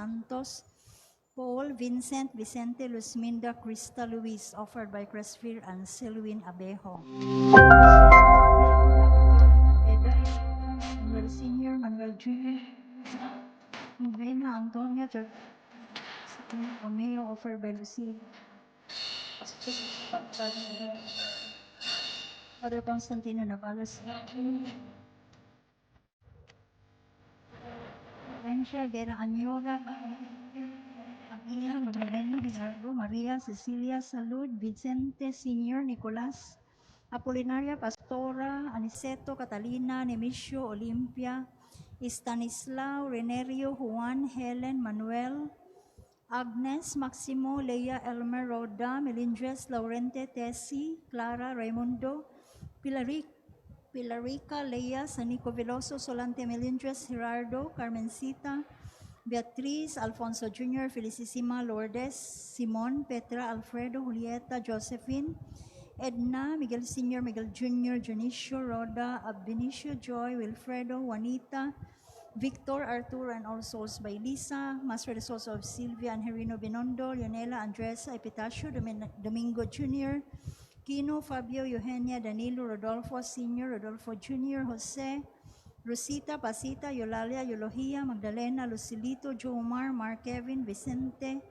Santos, Paul, Vincent, Vicente, Luzminda, Krista, Luis, offered by Cresfir and Silwin Abejo. Manuel Sr., Manuel Jr., Novena, Antonia, Romeo, offered by Lucille. Father Constantino Navales. Valencia, Vera Añora, Aguila, Magdalena, Gerardo, Maria, Cecilia, Salud, Vicente, Senior, Nicolas, Apolinaria, Pastora, Aniceto, Catalina, Nemesio, Olimpia, Stanislao, Renerio, Juan, Helen, Manuel, Agnes, Maximo, Leia, Elmer, Roda, Melindres, Laurente, Tessie, Clara, Raimundo, Pilarica, Leia, Sanico Veloso, Solante Melindres, Gerardo, Carmencita, Beatriz, Alfonso Jr., Felicissima, Lourdes, Simon, Petra, Alfredo, Julieta, Josephine, Edna, Miguel Sr., Miguel Jr., Junicio, Roda, Abenicio, Joy, Wilfredo, Juanita, Victor, Arthur, and all souls by Lisa, Mass for the souls of Sylvia and Herino Binondo, Leonela, Andresa, Epitacio, Domingo Jr., Kino, Fabio, Eugenia, Danilo, Rodolfo Sr., Rodolfo Jr., Jose, Rosita, Pasita, Eulalia, Eulogia, Magdalena, Lucilito, Jomar, Mark Kevin, Vicente,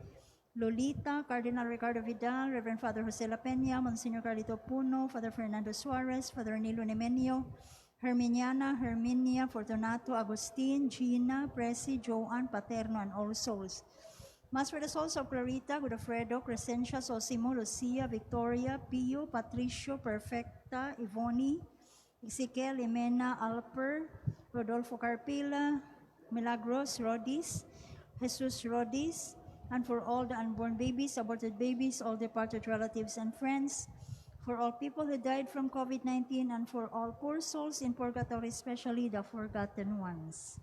Lolita, Cardinal Ricardo Vidal, Reverend Father Jose La Peña, Monsignor Carlito Puno, Father Fernando Suarez, Father Nilo Nemenio, Herminiana, Herminia, Fortunato, Agustin, Gina, Presi, Joan, Paterno, and all souls. Mass for the souls of Clarita, Godofredo, Crescencia, Sosimo, Lucia, Victoria, Pio, Patricio, Perfecta, Ivoni, Ezekiel, Imena, Alper, Rodolfo Carpila, Milagros, Rodis, Jesus Rodis, and for all the unborn babies, aborted babies, all departed relatives and friends, for all people who died from COVID-19, and for all poor souls in purgatory, especially the forgotten ones.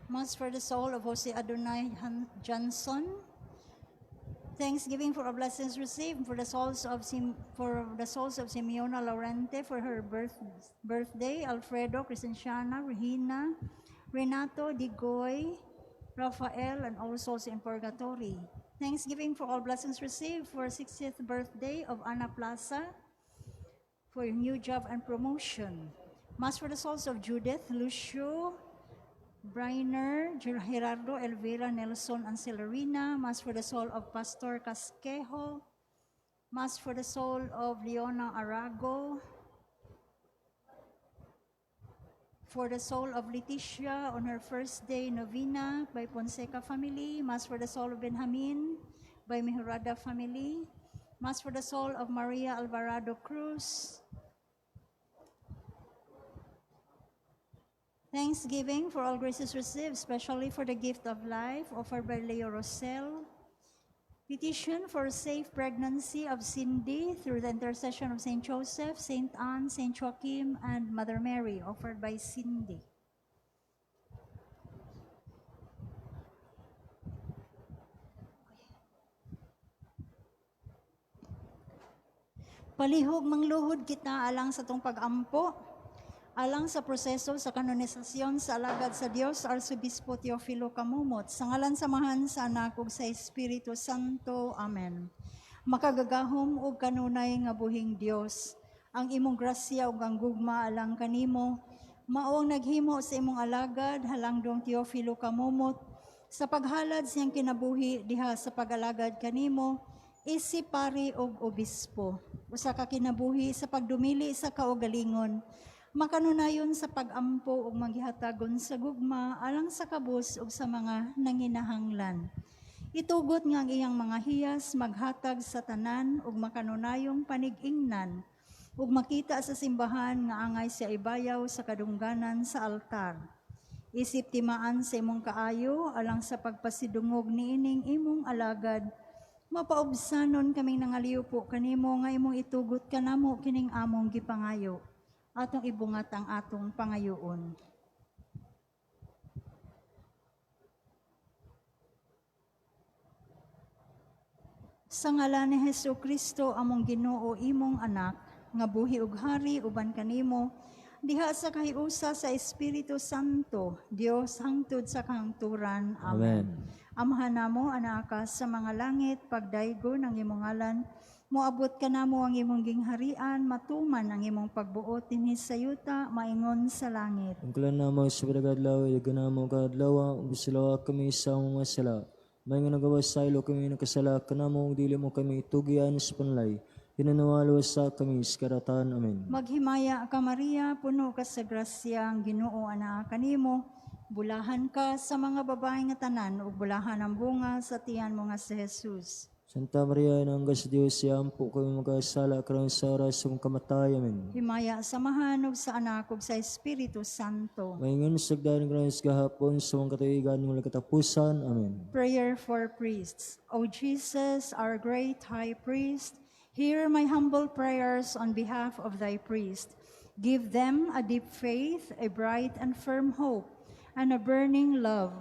Mass for the soul of Jose Adonai Johnson. Thanksgiving for our blessings received, for the souls of Simeona Laurente for her birthday, Alfredo, Crescenciana, Regina, Renato, Digoy, Rafael, and all souls in purgatory. Thanksgiving for all blessings received for 60th birthday of Ana Plaza, for your new job and promotion. Mass for the souls of Judith, Lucio, Briner, Gerardo, Elvira, Nelson, and Celerina. Mass for the soul of Pastor Casquejo. Mass for the soul of Leona Arago. For the soul of Leticia on her first day novena by Ponseca family. Mass for the soul of Benjamin by Mejorada family. Mass for the soul of Maria Alvarado Cruz. Thanksgiving for all graces received, especially for the gift of life offered by Leo Rosell. Petition for safe pregnancy of Cindy through the intercession of Saint Joseph, Saint Anne, Saint Joachim, and Mother Mary, offered by Cindy. Palihog mangluhod kita alang sa tong pag-ampo, alang sa proseso sa kanonisasyon sa alagad sa Dios, Arsobispo Teofilo Camomot, sa ngalan sa Amahan, sa Anak ug sa Espiritu Santo. Amen. Makagagahom og kanunay nga buhing Dios, ang imong grasya ug ang gugma alang kanimo, mao ang naghimo sa imong alagad halangdong Teofilo Camomot sa paghalad siyang kinabuhi diha sa pag-alagad kanimo, isip pari og obispo. Usa ka kinabuhi sa pagdumili sa kaugalingon, makanunayon sa pag-ampo ug maghihatagon sa gugma alang sa kabus ug sa mga nanginahanglan. Itugot nga ang iyang mga hiyas maghatag sa tanan ug makanunayong panig-ingnan ug makita sa simbahan nga angay siya ibayaw sa kadungganan sa altar. Isip timaan sa imong kaayo alang sa pagpasidungog niining imong alagad. Mapaubsanon kaming nangaliwpo kanimo nga imong itugot kanamo kining among gipangayo. Atong ibungat ang atong pangayoon. Sa ngalan ni Hesu Kristo among Ginoo, imong anak nga buhi ug hari uban kanimo diha sa kahiusa sa Espiritu Santo, Dios hangtod sa kahangturan. Amen. Amen. Amahan namo, anaa ka sa mga langit, pagdaygon ang imong ngalan, moabot kanamo ang imong gingharian, matuman ang imong pagbuot dinhi sa yuta maingon sa langit. Tungkulan namo sa pagkadlaw, ilagan namo kadlaw, ug bisalawa kami sa among mga sala. May nga nagawas sa ilo kami nakasala, kanamo ug dili mo kami tugian sa panlay. Hinanawaluwas sa kami sa karatan. Amen. Maghimaya ka, Maria, puno ka sa grasya, ang Ginoo anaa kanimo. Bulahan ka sa mga babae nga tanan ug bulahan ang bunga sa tiyan mo nga si Jesus. Santa Maria, Inang sa Diyos, siya kami magkasala, karon sa oras sa among kamatay. Amen. Himaya sa Amahan ug sa Anak ug sa Espiritu Santo. Maingon sa daan karon sa gahapon sa mga katuigan ng katapusan. Amen. Prayer for priests. O Jesus, our great high priest, hear my humble prayers on behalf of thy priest. Give them a deep faith, a bright and firm hope, and a burning love,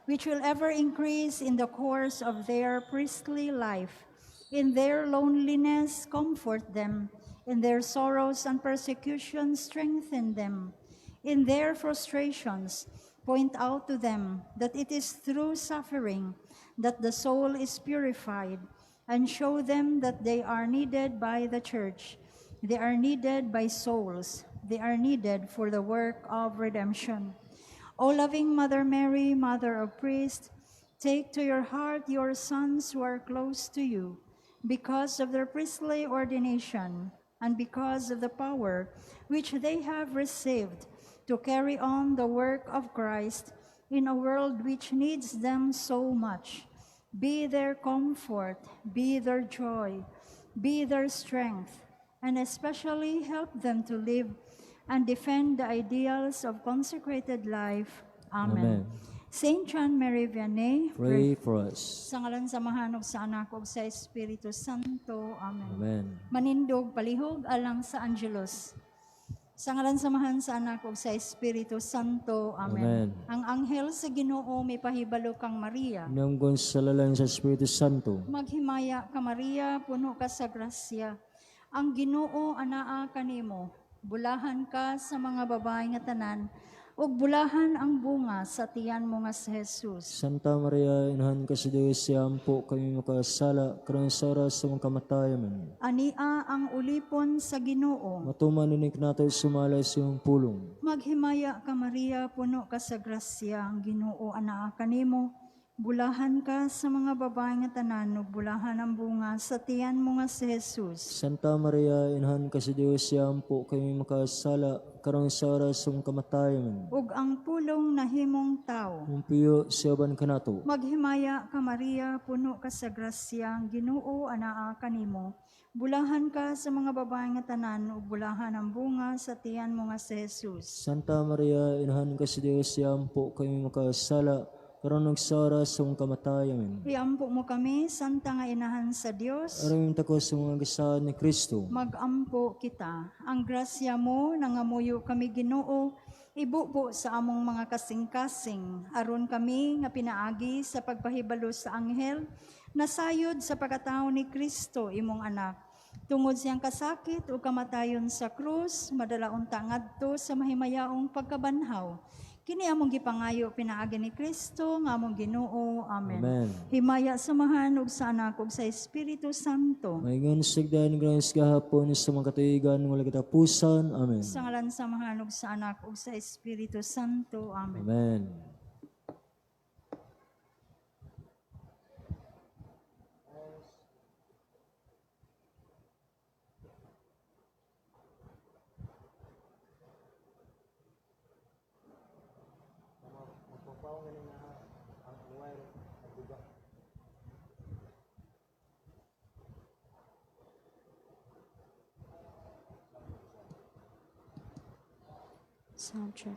which will ever increase in the course of their priestly life. In their loneliness, comfort them. In their sorrows and persecution, strengthen them. In their frustrations, point out to them that it is through suffering that the soul is purified, and show them that they are needed by the church. They are needed by souls. They are needed for the work of redemption. O loving Mother Mary, Mother of Priests, take to your heart your sons who are close to you, because of their priestly ordination and because of the power which they have received to carry on the work of Christ in a world which needs them so much. Be their comfort, be their joy, be their strength, and especially help them to live and defend the ideals of consecrated life. Amen. Amen. Saint John Mary Vianney, pray for us. Sa ngalan sa Amahan ug sa Anak ug sa Espiritu Santo. Amen. Amen. Manindog palihog alang sa Angelus. Sa ngalan sa Amahan, sa Anak ug sa Espiritu Santo. Amen. Amen. Ang anghel sa Ginoo mipahibalo kang Maria. Nanggon sa lalan sa Espiritu Santo. Maghimaya ka, Maria, puno ka sa grasya. Ang Ginoo anaa kanimo. Bulahan ka sa mga babae nga tanan, ug bulahan ang bunga sa tiyan mo nga si Jesus. Santa Maria, Inahan ka sa Diyos, siya po kami makasala, karon sa oras sa among kamatayon. Amen. Ania ang ulipon sa Ginoo. Matuman unik nato sumala sa iyong pulong. Maghimaya ka, Maria, puno ka sa grasya, ang Ginoo anaa kanimo. Bulahan ka sa mga babae nga tanan, ug bulahan ang bunga sa tiyan mo nga si Jesus. Santa Maria, Inahan ka sa Diyos, siya po kami makasala, karon sa oras sa among kamatayon. Amen. Ug ang pulong nahimong tao. Mumpiyo siya ban kanato. Maghimaya ka, Maria, puno ka sa grasya, ang Ginoo anaa kanimo. Bulahan ka sa mga babae nga tanan, ug bulahan ang bunga sa tiyan mo nga si Jesus. Santa Maria, Inahan ka sa Diyos, siya po kami makasala, karon ug sa oras sa among kamatayon. Amen. Iampo mo kami, Santa nga Inahan sa Dios. Aron tako sa mga gasahan ni Kristo. Magampo kita. Ang grasya mo, nangamuyo kami Ginoo, ibubo sa among mga kasing-kasing. Aron kami nga pinaagi sa pagpahibalo sa anghel, nasayod sa pagkatao ni Kristo imong anak. Tungod siyang kasakit o kamatayon sa krus, madala unta ngadto sa mahimayaong pagkabanhaw. Kini among gipangayo pinaagi ni Kristo nga among Ginoo. Amen. Amen. Himaya sa Amahan ug sa Anak ug sa Espiritu Santo. Maingon sa daan grace gahapon sa mga katuigan wala katapusan. Amen. Sa ngalan sa Amahan ug sa Anak ug sa Espiritu Santo. Amen. Amen. Sound check.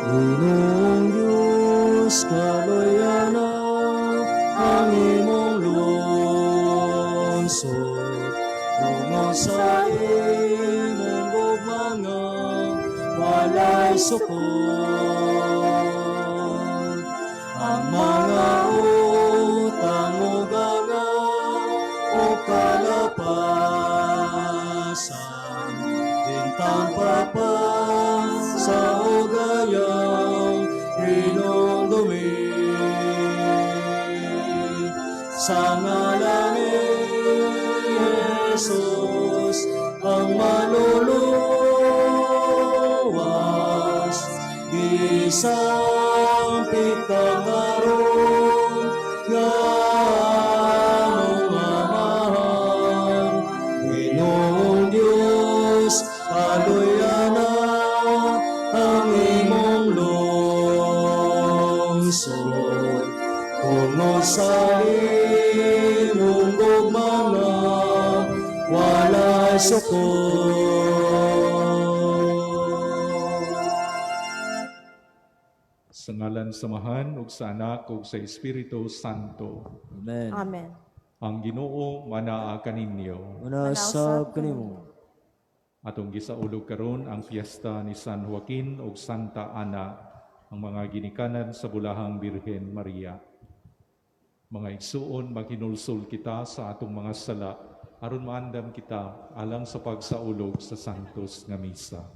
Ginoong Diyos, kaluoyana ang imong lungsod. Tungod sa imong gugma nga walay sukod. Ang mga utang ug angaw ug kalapasan, bintang pa sa ugayang hinumdumi. Sa ngalan ni Jesus ang maluluwas, gisampit ka karon nga among Amahan. Ginoong Diyos, kaluyana ang imong lungsod. Tungod sa imong gugma nga walay sukod. Sa ngalan sa Amahan ug sa Anak ug sa Espiritu Santo. Amen. Amen. Ang Ginoo manaa kaninyo. Manasab kanimo. Atong gisaulog karon ang fiesta ni San Joaquin ug Santa Ana, ang mga ginikanan sa Bulahang Birhen Maria. Mga igsuon, maghinulsol kita sa atong mga sala aron maandam kita alang sa pagsaulog sa Santos nga Misa.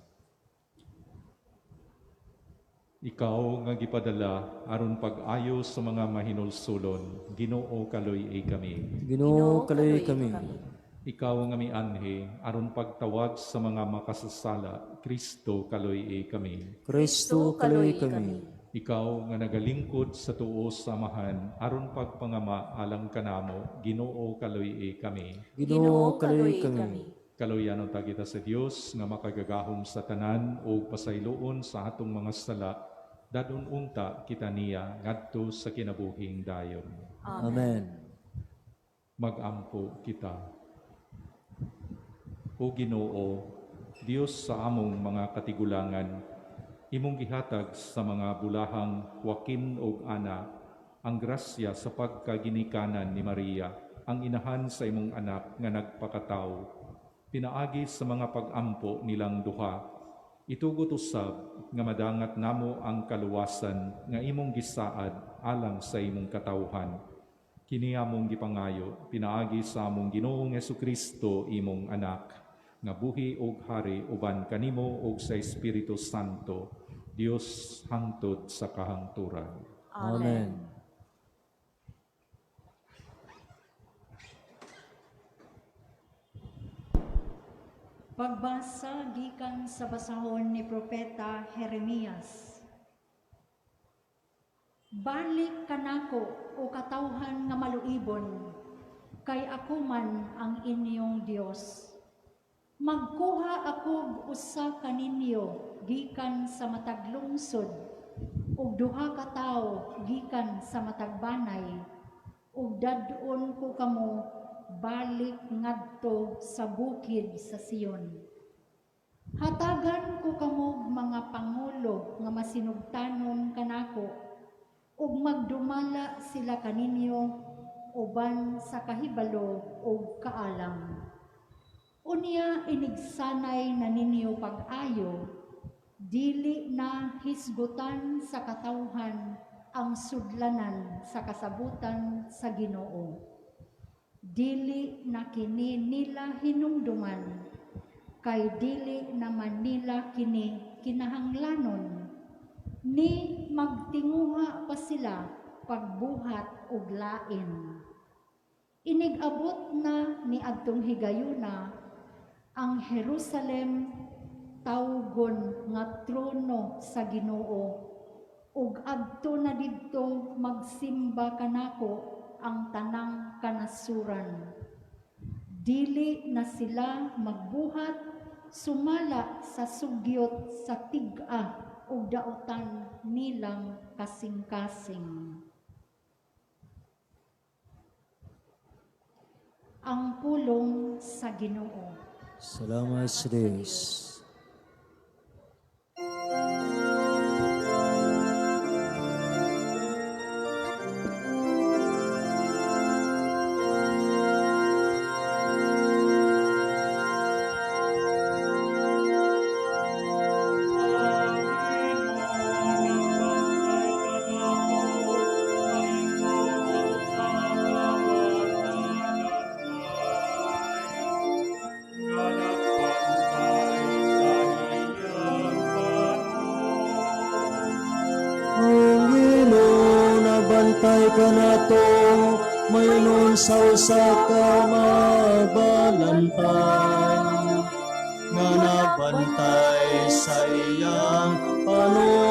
Ikaw nga gipadala aron pag-ayo sa mga mahinulsulon, Ginoo, kaluy-i kami. Ginoo, kaluoy kami. Ikaw nga mianhi aron pagtawag sa mga makasasala, Kristo, kaluy-i kami. Kristo, kaluoy kami. Ikaw nga nagalingkod sa tuo sa Amahan aron pagpangama alang kanamo, Ginoo, kaluy-i kami. Ginoo, kaluoy kami. Kaluyan unta kita sa Dios nga makagagahom sa tanan ug pasayloon sa atong mga sala, dadon unta kita niya ngadto sa kinabuhing dayon. Amen. Magampo kita. O Ginoo, Dios sa among mga katigulangan, imong gihatag sa mga bulahang Joaquin ug Ana ang grasya sa pagkaginikanan ni Maria, ang inahan sa imong anak nga nagpakatawo. Pinaagi sa mga pag-ampo nilang duha, itugot usab nga madangat namo ang kaluwasan nga imong gisaad alang sa imong katawhan. Kini among gipangayo pinaagi sa among Ginoong Hesukristo, imong anak, nga buhi ug hari uban kanimo ug sa Espiritu Santo, Dios hangtod sa kahangturan. Amen. Pagbasa gikan sa basahon ni Propeta Jeremias. Balik kanako, o katawhan nga maluibon, kay ako man ang inyong Dios. Magkuha ako usa kaninyo gikan sa matag lungsod, ug duha ka tawo gikan sa matag banay, ug dad-on ko kamo balik ngadto sa bukid sa Sion. Hatagan ko kamo mga pangulo nga masinugtanon kanako, ug magdumala sila kaninyo uban sa kahibalo ug kaalam. Unya inigsanay na ninyo pag-ayo, dili na hisgutan sa katawhan ang sudlanan sa kasabutan sa Ginoo. Dili na kini nila hinumduman, kay dili naman nila kini kinahanglanon, ni magtinguha pa sila pagbuhat og lain. Inig-abot na ni adtong higayuna ang Jerusalem tawgon nga trono sa Ginoo, ug adto na didto magsimba kanako ang tanang kanasuran. Dili na sila magbuhat sumala sa sugyot sa tig-a ug daotan nilang kasing-kasing. Ang pulong sa Ginoo. Salamat sa Diyos. Ang Ginoo nabantay kanato, maingon sa usa ka magbalantay, nga nabantay sa iyang panon.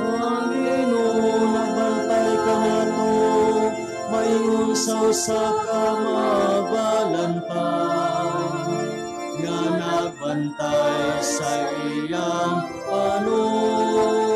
Ang Ginoo nagbantay kanato, maingon sa usa ka magbalantay, nga nagbantay sa iyang panon.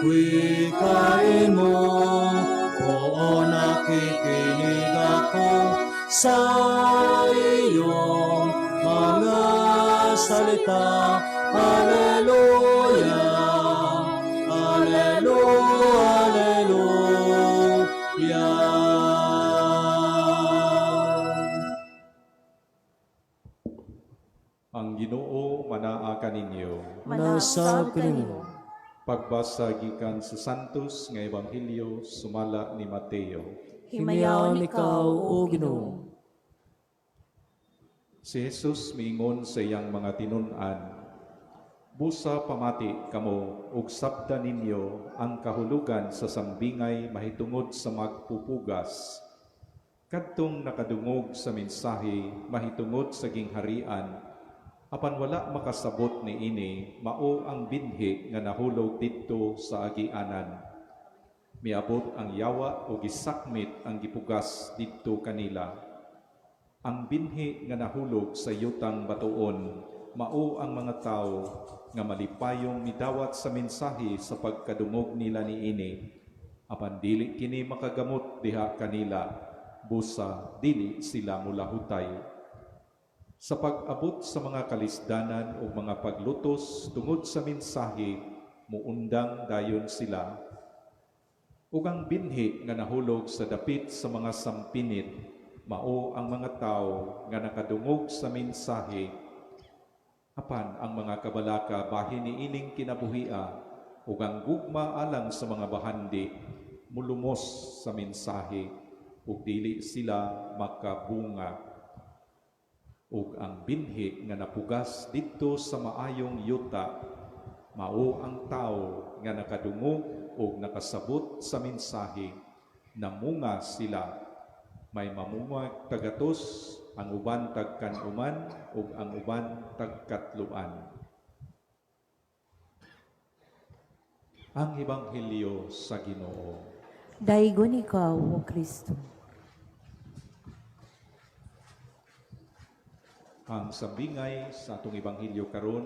Wikain mo, oo, nakikinig ako sa iyong mga salita. Hallelujah, Hallelujah, Hallelujah. Ang Ginoo manaa kaninyo. Manasab kanimo. Pagbasa gikan sa Santos nga Ebanghelyo sumala ni Mateo. Himayaon ikaw, O Ginoo. Si Jesus miingon sa iyang mga tinun-an, "Busa pamati kamo ug sabta ninyo ang kahulugan sa sambingay mahitungod sa magpupugas. Kadtong nakadungog sa mensahe mahitungod sa gingharian, apan wala makasabot niini, mao ang binhi nga nahulog didto sa agianan. Miabot ang yawa o gisakmit ang gipugas didto kanila. Ang binhi nga nahulog sa yutang batuon, mao ang mga tawo nga malipayong midawat sa mensahe sa pagkadungog nila niini. Apan dili kini makagamot diha kanila, busa dili sila mulahutay. Sa pag-abot sa mga kalisdanan o mga paglutos tungod sa mensahe, muundang dayon sila. Ug ang binhi nga nahulog sa dapit sa mga sampinit, mao ang mga tawo nga nakadungog sa mensahe, apan ang mga kabalaka bahin niining kinabuhia ug ang gugma alang sa mga bahandi mulumos sa mensahe ug dili sila makabunga. Ug ang binhi nga napugas didto sa maayong yuta, mao ang tawo nga nakadungog ug nakasabot sa mensahe, namunga sila. May mamunga tagatos, ang uban tagkan-uman, ug ang uban tagkatluan." Ang Ebanghelyo sa Ginoo. Daygon ikaw, O Kristo. Ang sambingay sa atong ebanghelyo karon,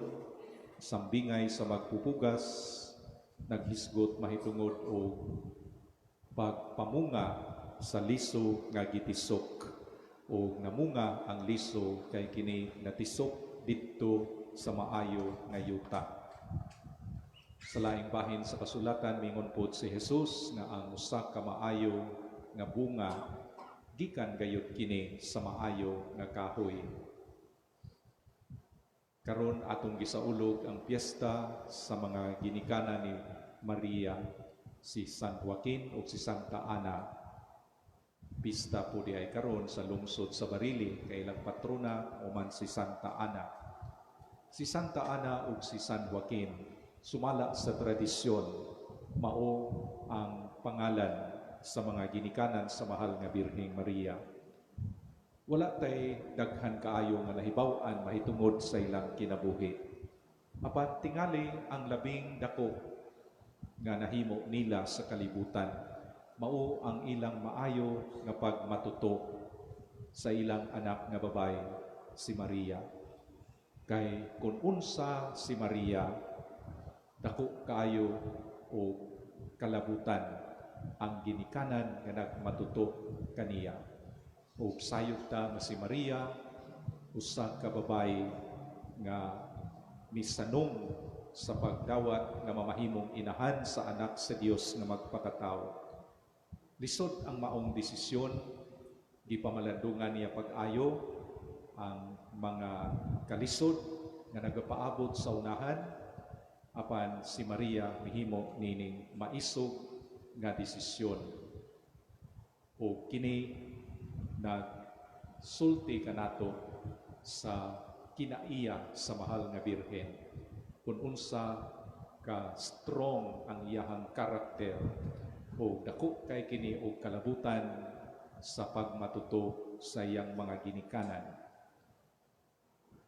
sambingay sa magpupugas, naghisgot mahitungod og pagpamunga sa liso nga gitisok, o namunga ang liso kay kini natisok didto sa maayo nga yuta. Sa laing bahin sa kasulatan, mingon pod si Jesus nga ang usa ka maayo nga bunga gikan gayud kini sa maayo nga kahoy. Karon atong gisaulog ang piyesta sa mga ginikanan ni Maria, si San Joaquin ug si Santa Ana. Pista po di ay karon sa lungsod sa Barili, kay ilang patrona uman si Santa Ana. Si Santa Ana ug si San Joaquin sumala sa tradisyon, mao ang pangalan sa mga ginikanan sa mahal nga Birheng Maria. Wala tay daghan kaayo nga nahibaw-an mahitungod sa ilang kinabuhi. Apan tingali ang labing dako nga nahimo nila sa kalibutan, mao ang ilang maayo nga pagmatuto sa ilang anak nga babay, si Maria. Kay kun unsa si Maria, dako kaayo o kalabutan ang ginikanan nga nagmatuto kaniya. O sayop ta nga si Maria, usa ka babay nga misanong sa pagdawat nga mamahimong inahan sa anak sa Dios nga magpakatawo. Lisod ang maong desisyon, gipamalandungan niya pag-ayo ang mga kalisod nga nagapaabot sa unahan, apan si Maria mihimo nining maisog nga desisyon. O kini nagsulti kanato sa kinaiya sa mahal nga Birhen, kung unsa ka strong ang iyahang karakter o dako kay kini og kalabutan sa pagmatuto sa iyang mga ginikanan.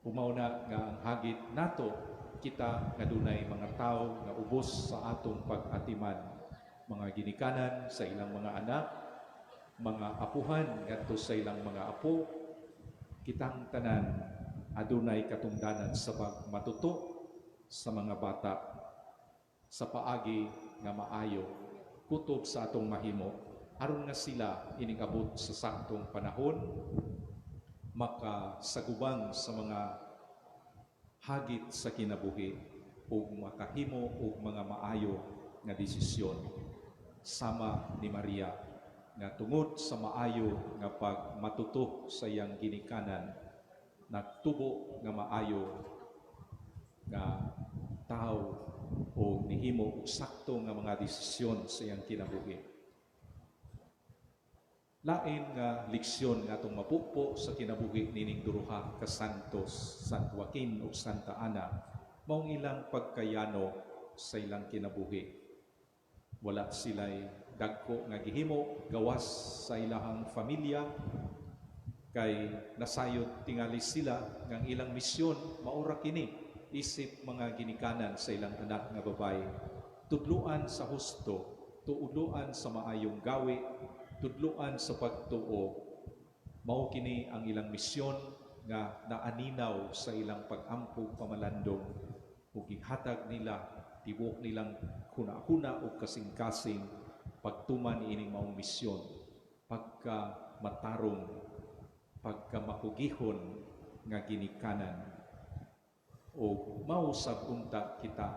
Umaw na nga ang hagit nato kita nga dunay mga tawo nga ubos sa atong pag-atiman, mga ginikanan sa ilang mga anak, mga apuhan ngadto sa ilang mga apo, kitang tanan adunay katungdanan sa pagmatuto sa mga bata sa paagi nga maayo kutob sa atong mahimo aron nga sila inig-abot sa saktong panahon, makasagubang sa mga hagit sa kinabuhi ug makahimo og mga maayo nga desisyon sama ni Maria nga tungod sa maayo nga pagmatuto sa iyang ginikanan, nagtubo nga maayo nga tao o nihimo og sakto nga mga desisyon sa iyang kinabuhi. Lain nga leksyon nga atong mapupo sa kinabuhi nining duha ka santos, San Joaquin ug Santa Ana, maong ilang pagkayano sa ilang kinabuhi. Wala sila'y dagko nga gihimo gawas sa ilahang pamilya kay nasayod tingali sila nga ang ilang misyon maura kini isip mga ginikanan sa ilang anak nga babaye: tudluan sa husto, tudluan sa maayong gawi, tudluan sa pagtuo. Mao kini ang ilang misyon nga naaninaw sa ilang pag-ampo, pamalandong, ug gihatag nila tibuok nilang huna-huna ug kasing-kasing pagtuman ining maong misyon, pagka matarong, pagka makugihon nga ginikanan. O mausab unta kita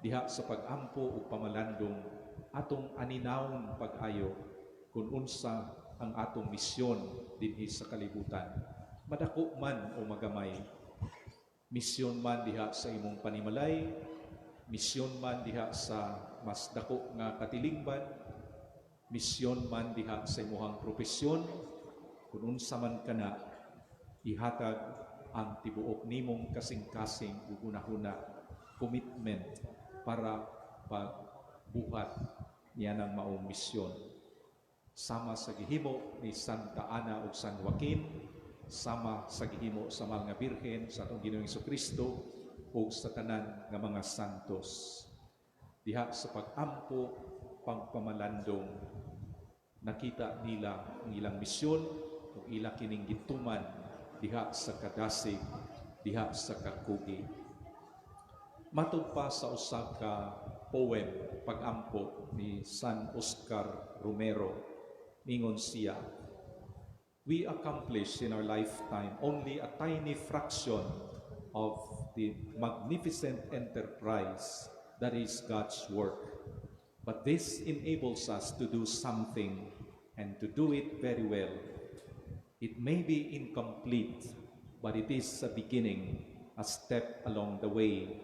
diha sa pag-ampo ug pamalandong, atong aninawon pag-ayo kung unsa ang atong misyon dinhi sa kalibutan, madako man o magamay. Misyon man diha sa imong panimalay, misyon man diha sa mas dako nga katilingban, misyon man diha sa imuhang propesyon, kung unsa man kana, ihatag ang tibuok nimong kasing-kasing ug hunahuna, commitment para pagbuhat niya ng maong misyon. Sama sa gihimo ni Santa Ana ug San Joaquin, sama sa gihimo sa Mahal nga Birhen sa atong Ginoong Kristo ug sa tanan nga mga santos. Diha sa pag-ampo, pagpamalandong, nakita nila ang ilang misyon ug ila kining gituman diha sa kadasig, diha sa kakugi. Matud pa sa usa ka poem, pag-ampo ni San Oscar Romero, ningon siya, "We accomplish in our lifetime only a tiny fraction of the magnificent enterprise that is God's work. But this enables us to do something and to do it very well. It may be incomplete, but it is a beginning, a step along the way,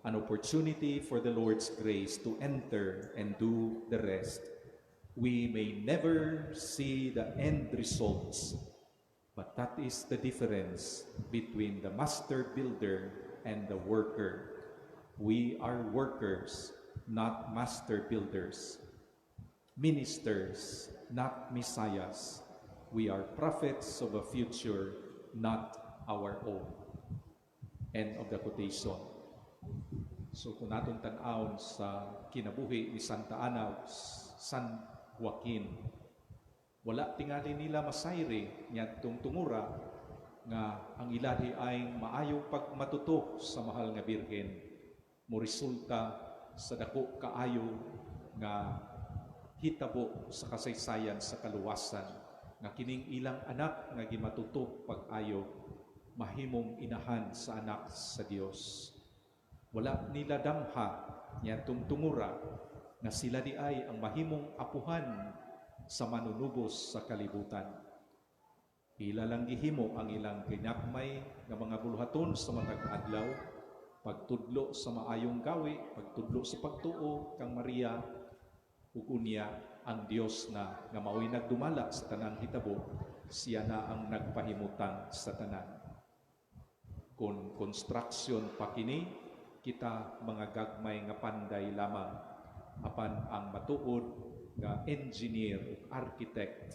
an opportunity for the Lord's grace to enter and do the rest. We may never see the end results, but that is the difference between the master builder and the worker. We are workers, not master builders. Ministers, not messiahs. We are prophets of a future, not our own." End of the quotation. So kung atong tan-awon sa kinabuhi ni Santa Ana, San Joaquin, wala tingali nila masayri niadtong tungura nga ang ilahi ay maayong pagmatuto sa Mahal nga Birhen mo resulta sa dako kaayo nga hitabo sa kasaysayan sa kaluwasan, nga kining ilang anak nga gimatuto pag-ayo mahimong inahan sa anak sa Dios. Wala nila damha niadtong tungura nga sila di ay ang mahimong apuhan sa manunubos sa kalibutan. Ila lang gihimo ang ilang ginagmay nga mga buluhaton sa matag adlaw, pagtudlo sa maayong gawi, pagtudlo sa pagtuo kang Maria, ug unya ang Dios na nga maoy nagdumala sa tanang hitabo, siya na ang nagpahimutang sa tanan. Kung construction pa kini, kita mga gagmay nga panday lamang, apan ang matuod nga engineer ug architect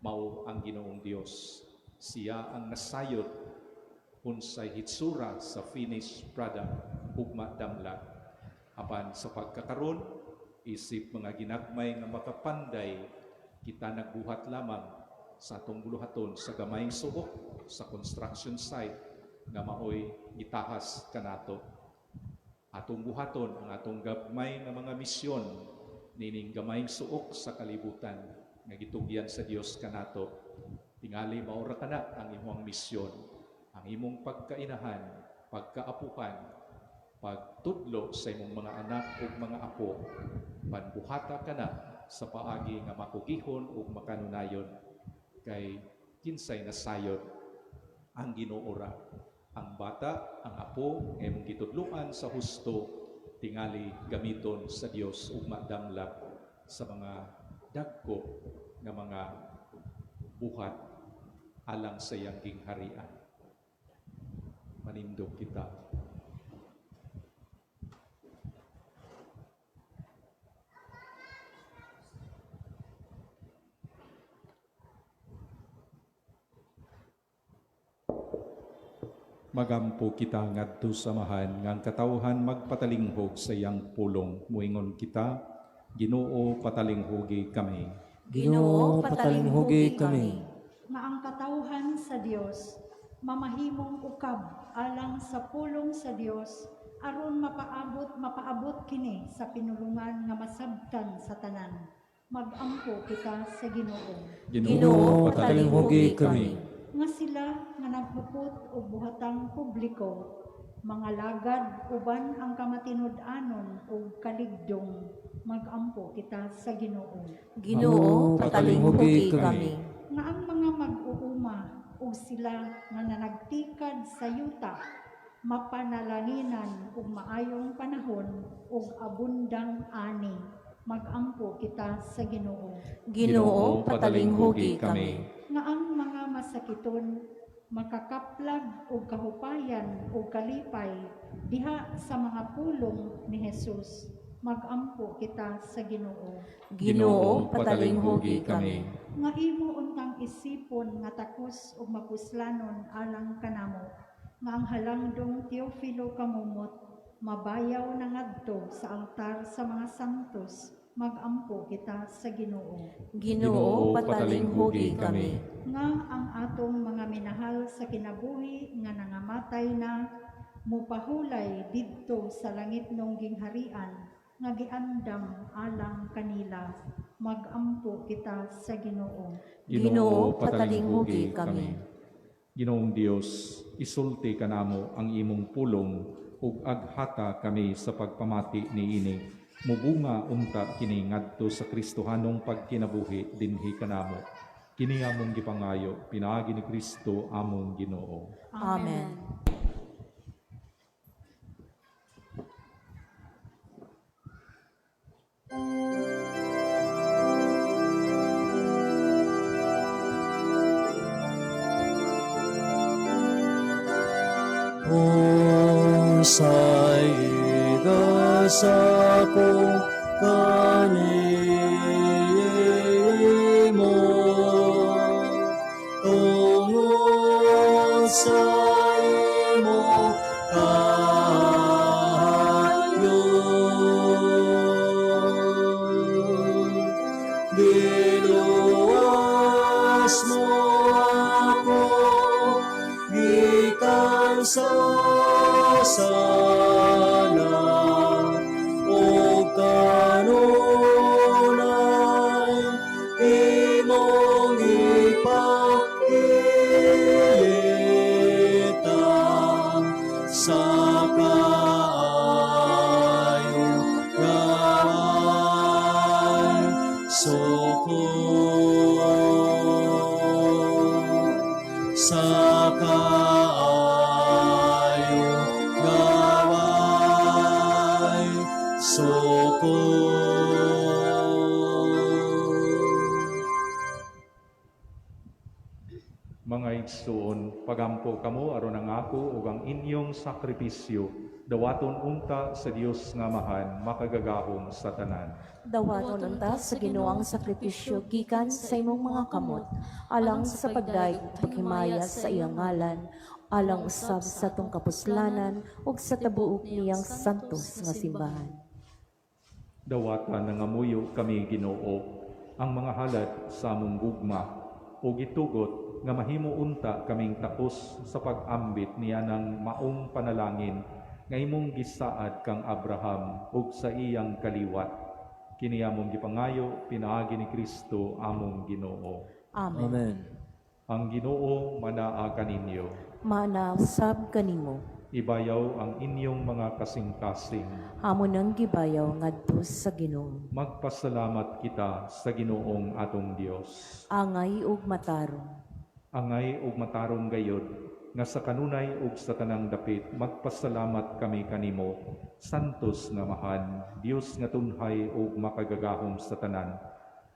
mao ang Ginoong Dios. Siya ang nasayod unsay hitsura sa finished product ugma damla. Apan sa pagkakaron, isip mga ginagmay nga makapanday, kita nagbuhat lamang sa atong buluhaton sa gamayng suok sa construction site nga maoy gitahas kanato. Atong buhaton ang atong gagmay nga mga misyon. Nining gamayng suok sa kalibutan nga gitugyan sa Dios kanato. Tingali maura kana ang imong misyon, ang imong pagkainahan, pagkaapuhan, pagtudlo sa imong mga anak ug mga apo. Panbuhata kana sa paagi nga makugihon ug makanunayon kay kinsay nasayod ang Ginoo ra. Ang bata, ang apo, nga imong gitudloan sa husto, tingali gamiton sa Dios ug madamla sa mga dagko nga mga buhat alang sa iyang gingharian. Manindog kita. Magampo kita ngadto sa Amahan nga ang katawhan magpatalinghog sa iyang pulong. Muingon kita, Ginoo, patalinghogi kami. Ginoo, patalinghugi kami. Nga ang katawhan sa Dios mamahimong ukab alang sa pulong sa Dios aron mapaabot mapaabot kini sa pinulungan nga masabtan sa tanan. Magampo kita sa Ginoo. Ginoo, patalinghugi kami. Nga sila nga naghupot og buhatang publiko, mga lagad uban ang kamatinud-anon ug kaligdong. Magampo kita sa Ginoo. Ginoo, patalinghugi kami. Nga ang mga mag-uuma ug sila nga nanagtikad sa yuta mapanalanginan ug maayong panahon ug abundang ani. Magampo kita sa Ginoo. Ginoo, patalinghugi kami. Nga ang mga masakiton makakaplag og kahupayan ug kalipay diha sa mga pulong ni Jesus. Magampo kita sa Ginoo. Ginoo, patalinghugi kami. Nga imo untang isipon nga takos ug mapuslanon alang kanamo, nga ang halangdong Teofilo Camomot mabayaw na ngadto sa altar sa mga santos. Magampo kita sa Ginoo. Ginoo, patalinghugi kami. Nga ang atong mga minahal sa kinabuhi nga nangamatay na mupahulay didto sa langitnong gingharian nga giandam alang kanila. Magampo kita sa Ginoo. Ginoo, patalinghugi kami. Ginoong Dios, isulti kanamo ang imong pulong ug aghata kami sa pagpamati niini. Mubunga unta kini ngadto sa Kristohanong pagkinabuhi dinhi kanamo. Kini among gipangayo pinaagi ni Kristo among Ginoo. Amen. Unsay igasa ko kanimo tungod sa imong kaayo. Giluwas mo ako gikan sa sala ug kanunay imong ipakita sa kaayo nga way sukod, sa kaayo nga way sukod. Mga igsoon, pagampo kamo aron ang ako ug ang inyong sakripisyo dawaton unta sa Dios nga Amahan makagagahom sa tanan. Dawaton unta sa Ginoo ang sakripisyo gikan sa imong mga kamot, alang sa pagdayeg ug paghimaya sa iyang ngalan, alang usab sa atong kapuslanan ug sa tabuok niyang santos nga simbahan. Dawata nangamuyo kami, Ginoo, ang mga halad sa among gugma ug itugot nga mahimo unta kaming takos sa pag-ambit niya ng maong panalangin nga imong gisaad kang Abraham ug sa iyang kaliwat. Kini among gipangayo pinaagi ni Kristo among Ginoo. Amen. Amen. Ang Ginoo manaa kaninyo. Mana usab kanimo. Ibayaw ang inyong mga kasing-kasing. Amo nang gibayaw ngadto sa Ginoo. Magpasalamat kita sa Ginoong atong Dios. Angay ug matarong. Angay ug matarong gayod nga sa kanunay ug sa tanang dapit magpasalamat kami kanimo, santos nga Amahan, Dios nga tunhay ug makagagahom sa tanan.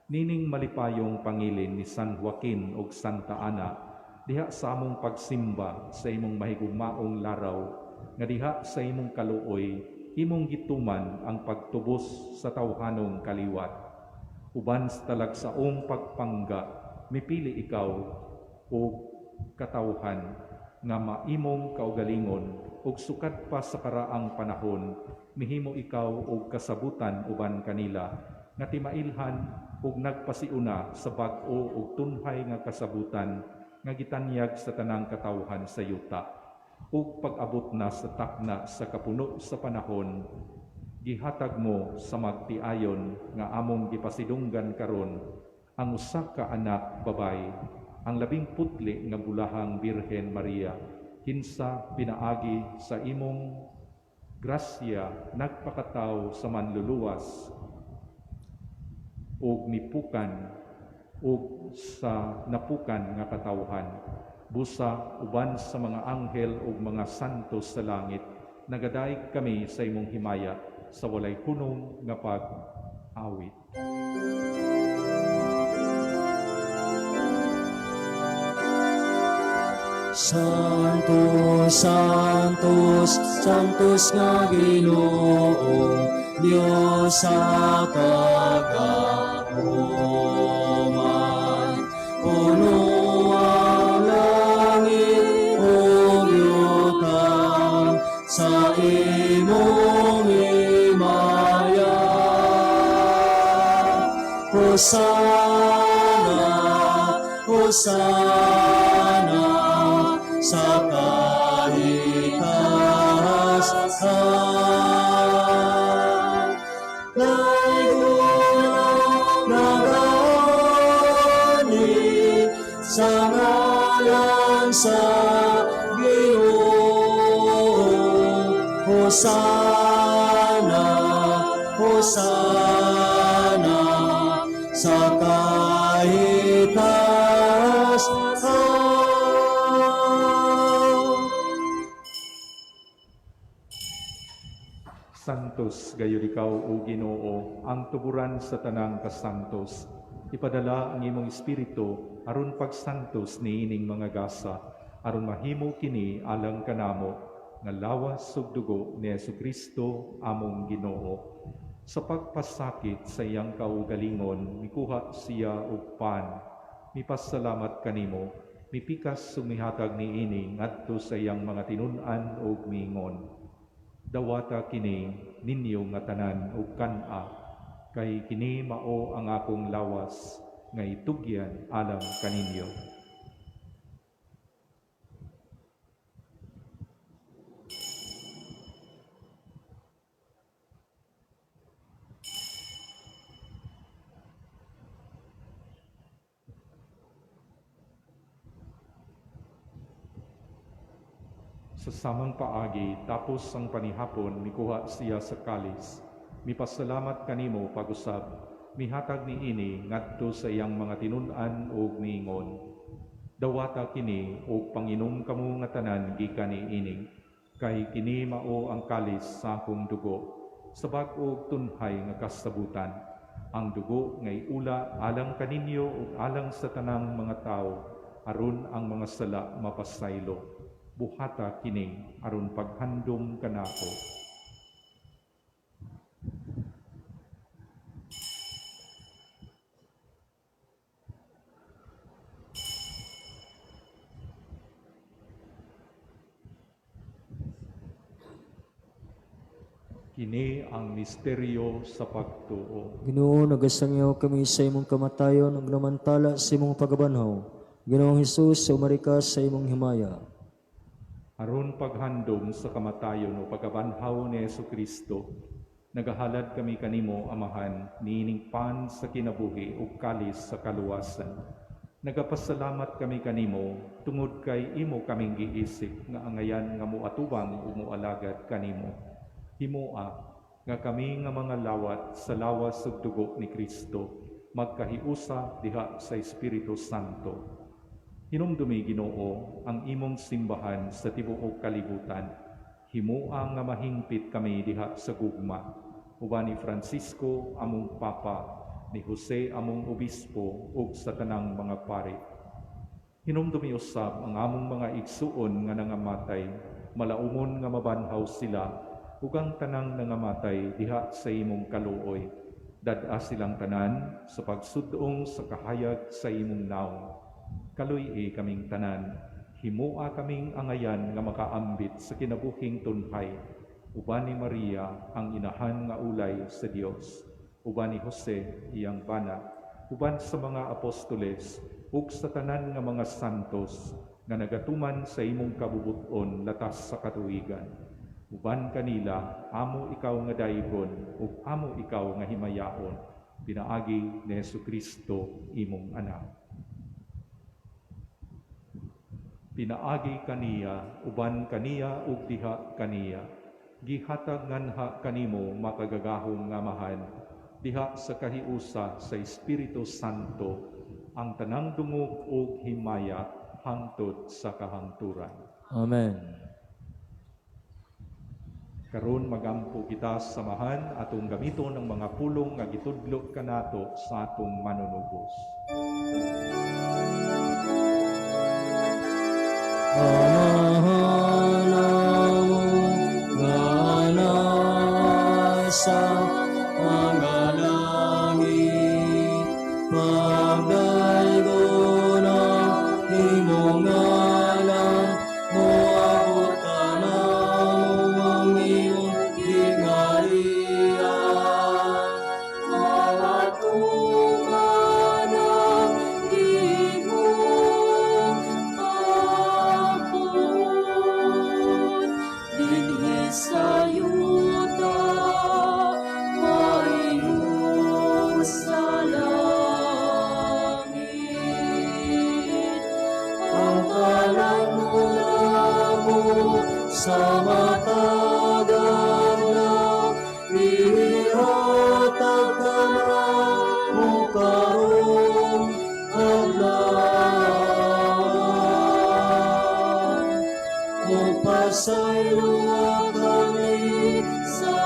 Nining malipayong pangilin ni San Joaquin ug Santa Ana diha sa among pagsimba sa imong mahigugmaong laraw, nga diha sa imong kaluoy imong gituman ang pagtubos sa tawhanong kaliwat. Uban sa talagsaong pagpangga, mipili ikaw og katawhan nga maimong kaugalingon, ug sukad pa sa karaang panahon mihimo ikaw og kasabutan uban kanila nga timailhan ug nagpasiuna sa bag-o ug tunhay nga kasabutan nga gitanyag sa tanang katawhan sa yuta. Ug pag-abot na sa takna sa kapuno sa panahon, gihatag mo sa magtiayon nga among gipasidunggan karon ang usa ka anak babay, ang labing putli nga bulahang Birhen Maria, kinsa pinaagi sa imong grasya nagpakataw sa manluluwas ug mipukan ug sa napukan nga katawhan. Busa uban sa mga anghel ug mga santos sa langit, nagadaig kami sa imong himaya sa walay hunong nga pag-awit. Santo, Santos, Santos nga Ginoo, Dios sa kagahuman. Puno ang langit ug yuta sa imong himaya. Hosana, Hosana sa kahitaas-an. Laygo nagani sa ngalan sa Ginoo. Hosana, Hosana sa kahitaas-an. Santos gayud ikaw, o Ginoo, ang tuburan sa tanang kasantos. Ipadala ang imong espiritu aron pagsantos niining mga gasa, aron mahimo kini alang kanamo nga lawas ug dugo ni Hesukristo among Ginoo. Sa pagpasakit sa iyang kaugalingon, mikuha siya og pan, mipasalamat kanimo, mipikas ug mihatag niini ngadto sa iyang mga tinun-an ug miingon: Dawata kini ninyo nga tanan ug kan-a, kay kini mao ang akong lawas nga itugyan alang kaninyo. Sa samang paagi, tapos ang panihapon, mikuha siya sa kalis. Mipasalamat kanimo pag-usab, mihatag niini ngadto sa iyang mga tinun-an ug miingon: Dawata kini ug panginom kamo nga tanan gikan niini, kay kini mao ang kalis sa akong dugo, sa bag-o ug tunhay nga kasabutan. Ang dugo nga iula alang kaninyo ug alang sa tanang mga tawo, aron ang mga sala mapasaylo. Buhata kini aron paghandom kanako. Kini ang misteryo sa pagtuo. Ginoo, nagasangyaw kami sa imong kamatayon ug namantala sa imong pagabanhaw. Ginoong Hesus, sumari ka sa imong himaya. Aron paghandom sa kamatayon o pagabanhaw ni Hesukristo, Nagahalad kami kanimo, Amahan, niining pan sa kinabuhi ug kalis sa kaluwasan. Nagapasalamat kami kanimo tungod kay imo kaming giisip nga angayan nga moatubang ug moalagad kanimo. Himoa nga kami nga mga lawat sa lawas ug dugo ni Kristo magkahiusa diha sa Espiritu Santo. Hinumdumi, Ginoo, ang imong simbahan sa tibuok kalibutan. Himoa nga mahingpit kami diha sa gugma. Uban ni Francisco among Papa, ni Jose among Obispo ug sa tanang mga pari. Hinumdumi usab ang among mga igsuon nga nangamatay, malaumon nga mabanhaw sila ug ang tanang nangamatay diha sa imong kaluoy. Dad-a silang tanan sa pagsud-ong sa kahayag sa imong nawong. Kaluy-i kaming tanan, himoa kaming angayan nga makaambit sa kinabuhing tunhay. Uban ni Maria ang inahan nga ulay sa Dios, uban ni Jose iyang bana, uban sa mga apostoles ug sa tanan nga mga santos nga nagatuman sa imong kabubut-on latas sa katuigan. Uban kanila amo ikaw nga daygon ug amo ikaw nga himayaon, pinaagi ni Hesukristo imong anak. Pinaagi kaniya, uban kaniya ug diha kaniya, gihatag nganha kanimo makagagahom nga Amahan, diha sa kahiusa sa Espiritu Santo, ang tanang dungog ug himaya hangtod sa kahangturan. Amen. Karon magampo kita sa Amahan atong gamiton ang mga pulong nga gitudlo kanato sa atong manunubos. Amahan among nga nasa mga langit, pagdaygon ang imong ngalan, moabot kanamo ang imong gingharian. Matuman ang imong kabuot dinhi sa yuta, maingon sa langit. Ang kalan mo namo sa matag adlaw, ihatag kanamo karong adlaw. Ug pasayloa kami sa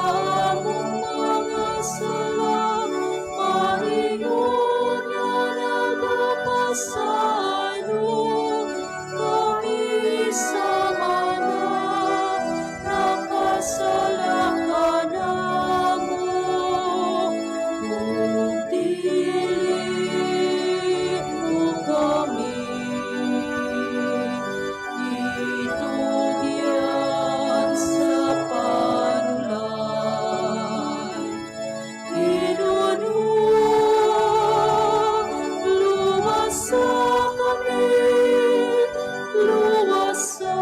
among mga sala, maingon nga nagapasaylo kami sa mga nakasala kanamo. Ug dili mo kami itugyan sa panulay. Hinunuwa, luwasa kami, luwasa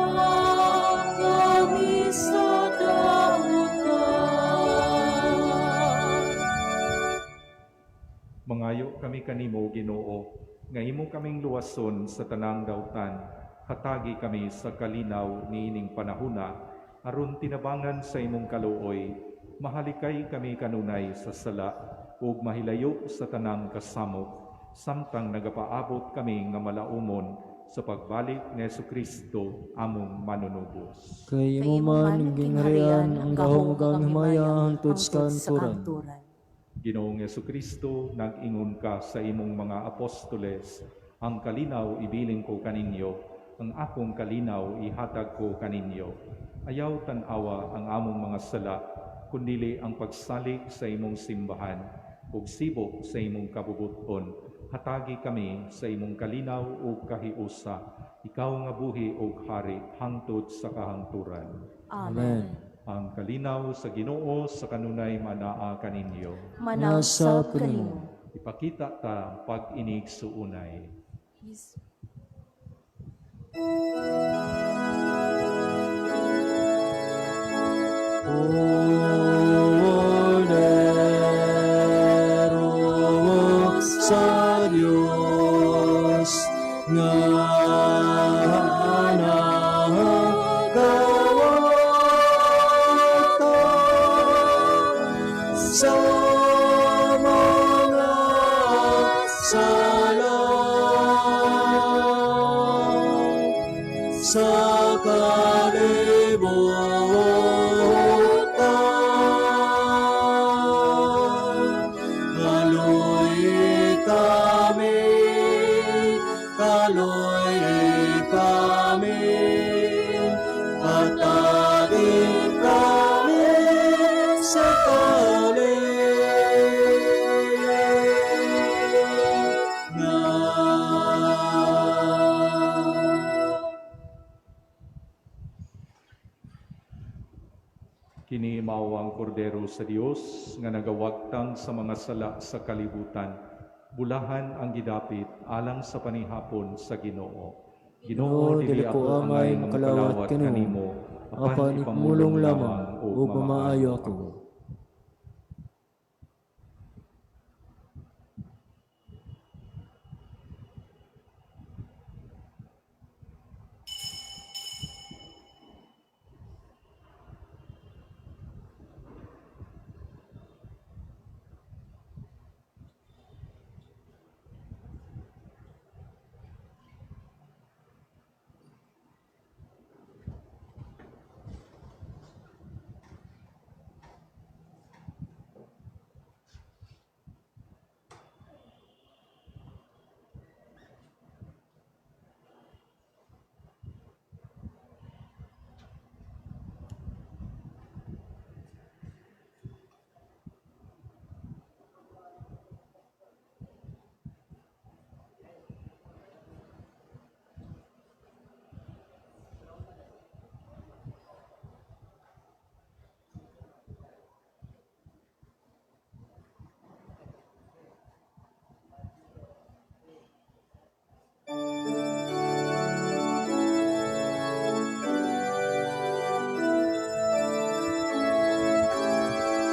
kami sa dautan. Mangayo kami kanimo, Ginoo, nga imo kaming luwason sa tanang dautan. Hatagi kami sa kalinaw niining panahuna, aron tinabangan sa imong kaluoy, mahalikay kami kanunay sa sala ug mahilayo sa tanang kasamok, samtang nagapaabot kami nga malaumon sa pagbalik ni Hesukristo among manunubos. Kay imo man ang gingharian, ang gahom ug ang himaya hangtod sa kahangturan. Ginoong Hesukristo, nag-ingon ka sa imong mga apostoles, "Ang kalinaw ibilin ko kaninyo, ang akong kalinaw ihatag ko kaninyo." Ayaw tan-awa ang among mga sala, kundili ang pagsalig sa imong simbahan, ug sibo sa imong kabubuton. Hatagi kami sa imong kalinaw ug kahiusa, ikaw nga buhi ug hari hangtod sa kahangturan. Amen. Ang kalinaw sa Ginoo sa kanunay manaa kaninyo. Manausab Nasab kanimo. Ipakita ta pag-inig suunay. Peace. O sa mga sala sa kalibutan. Kaluoyi kami, kaluoyi kami, hatagi kami sa kalinga. Kini mao ang kordero sa Dios nga nagawagtang sa mga sala sa kalibutan. Bulahan ang gidapit alang sa panihapon sa Ginoo. Ginoo, dili ko angay makalawat kanimo, apan ipamulong lamang ug mamaayo ako.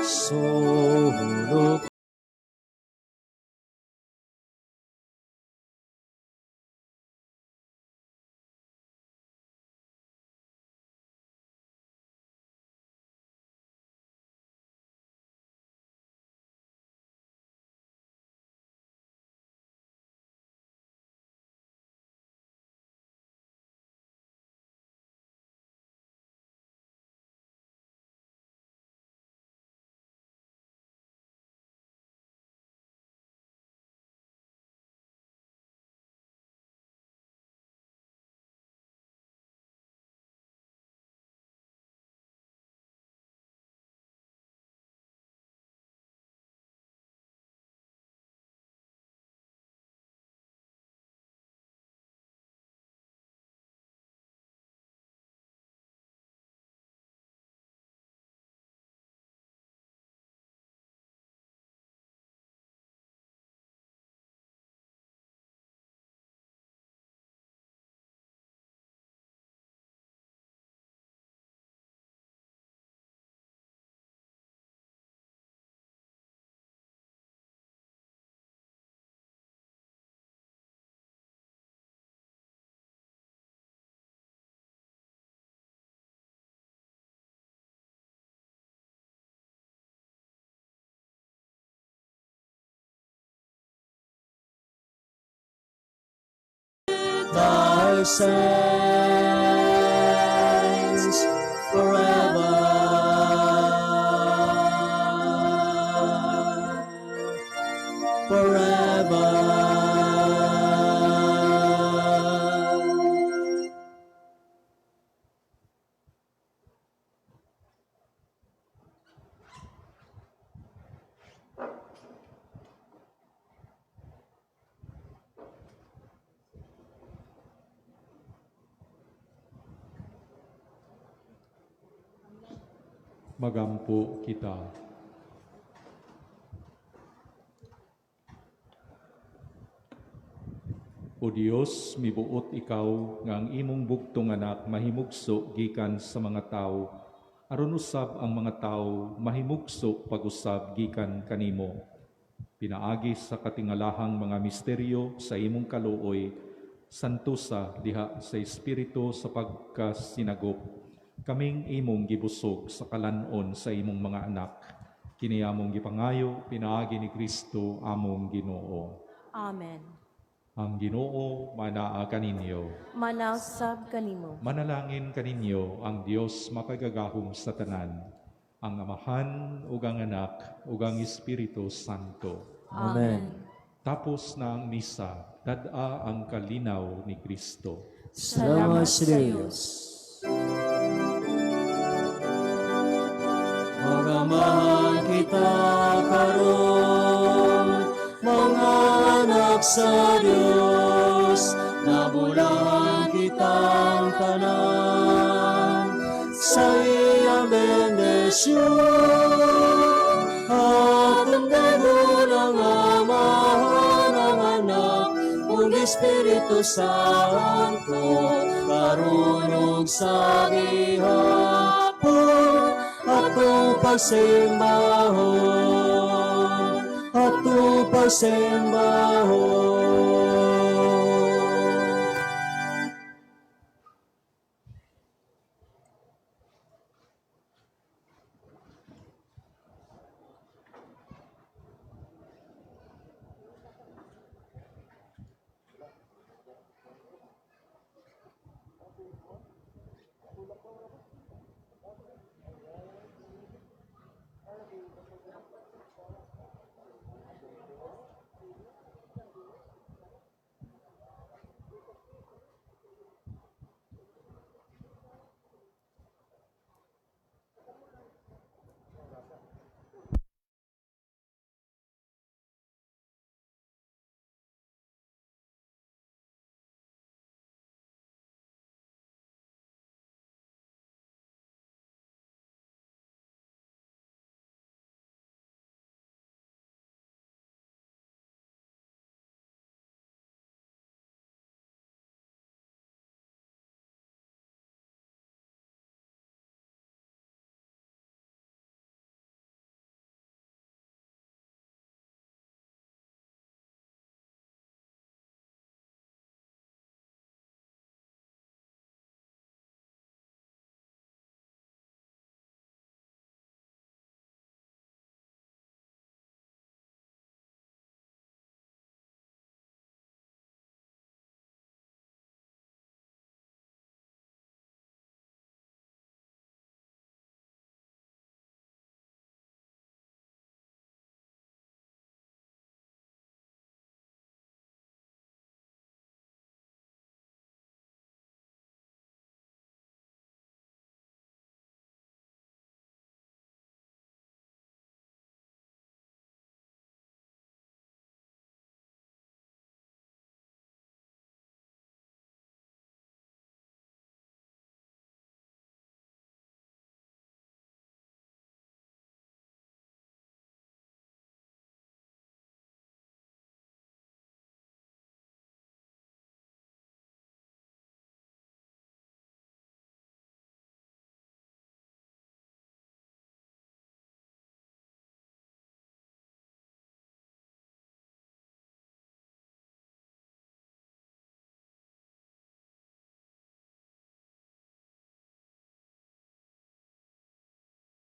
Solo thy saints forever, forever. Magampo kita. O Dios, mibuot ikaw nga ang imong bugtong anak mahimugso gikan sa mga tawo, aron usab ang mga tawo mahimugso pag-usab gikan kanimo. Pinaagi sa katingalahang mga misteryo sa imong kaluoy, santusa diha sa Espiritu sa pagkasinagop, kaming imong gibusog sa kalan-on sa imong mga anak. Kini among gipangayo pinaagi ni Kristo among Ginoo. Amen. Ang Ginoo manaa kaninyo. Manausab kanimo. Manalangin kaninyo ang Dios makagagahom sa tanan, ang Amahan ug ang Anak ug ang Espiritu Santo. Amen. Tapos na ang misa, dad-a ang kalinaw ni Kristo. Salamat sa Diyos. Magamahan kita karon, mga anak sa Dios, nabulahan kitang tanan sa iyang bendisyon. Atong daygon ang Amahan, ang Anak, ug Espiritu Santo, karon ug sa gihapon, atong pagsimbahon, atong pagsimbahon.